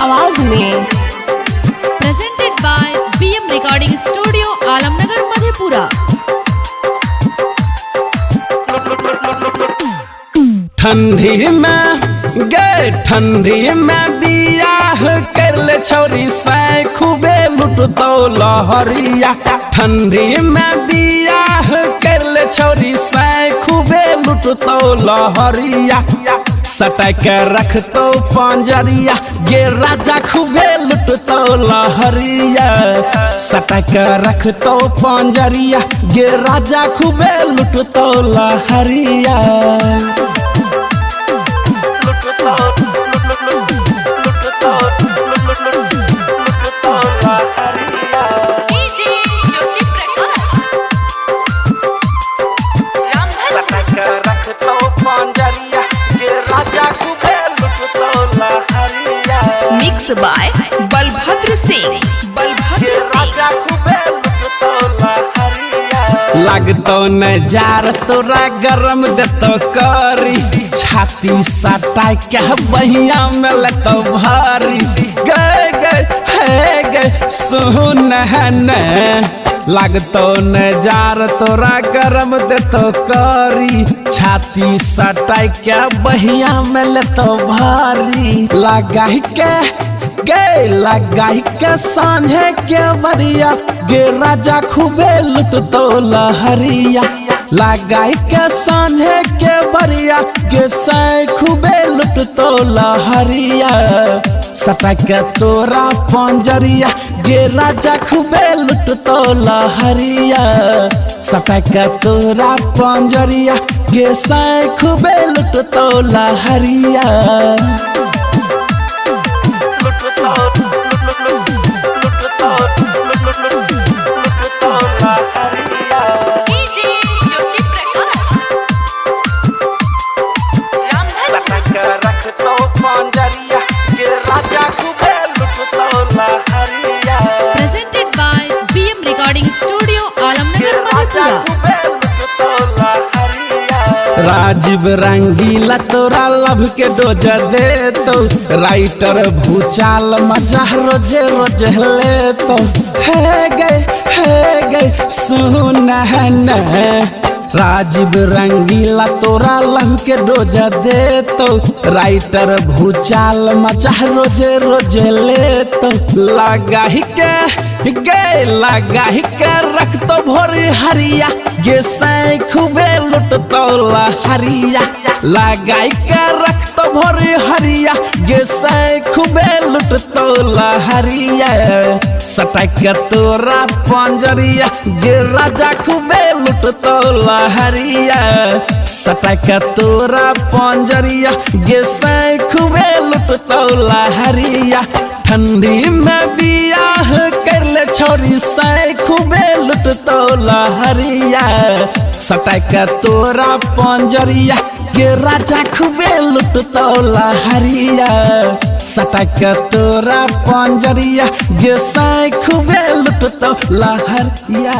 आवाज में। Presented by BM Recording Studio, Alamnagar, Madhepura. ठंडी में गे ठंडी में बियाह कर ले छौरी से खूबे लुटतो लहरिया। ठंडी में बियाह कर ले छौरी से खूबे लुटतो लहरिया। सटा के रखतो पंजरिया गे राजा खूबे लुटतो लहरिया। सटा के रखतो पंजरिया गे राजा खूबे लुटतो लहरिया। Mix by Balbhadra Singh. Balbhadra Singh. लगतो न जार तोरा गरम देतो करी, छाती सटा के बहिया में लेतो भारी। गए गए हे गए सुन न, लगतो न जार तोरा गरम देतो करी, छाती सटा के बहिया में लेतो भारी। लगाई के गे लगाई के सांझे के बरिया गे राजा खूबे लुटतो लहरिया। लगाई के सांझे के बरिया गे सै खूबे लुटतो लहरिया। सटा के तोरा पंजरिया गे राजा खूबे लुटतो लहरिया। सटा के तोरा पंजरिया गे सै खूबे लुटतो लहरिया। Presented by BM Recording Studio, Alamnagar, Madhepura. Rajiv रंगीला तोरा लभ के डोज दे तो, राइटर भूचाल मजा रोजे रोजे ले तो। हे गए सुन न, राजीव रंगीला तोरा लभ के डोज दे तो, राइटर भूचाल मजा रोजे रोजे ले तो। लगाही के गे लगाही के रख तो भोरी हरिया गे सै खूबे लुटतो लहरिया। लगाई के रख तो भोरी हरिया गे सै खूबे लुटतो लहरिया। सटा के तोरा पंजरिया गे राजा खूबे लुटतो लहरिया। सटा के तोरा पंजरिया गे सै खूबे लुटतो लहरिया। ठंडी में बियाह कर ले छोरी सै खूबे लुटतो लहरिया। सटा के तोरा पंजरिया के राजा खूबे लुटतो लहरिया। सटा के तोरा पंजरिया गे सै खूबे लुटतो लहरिया।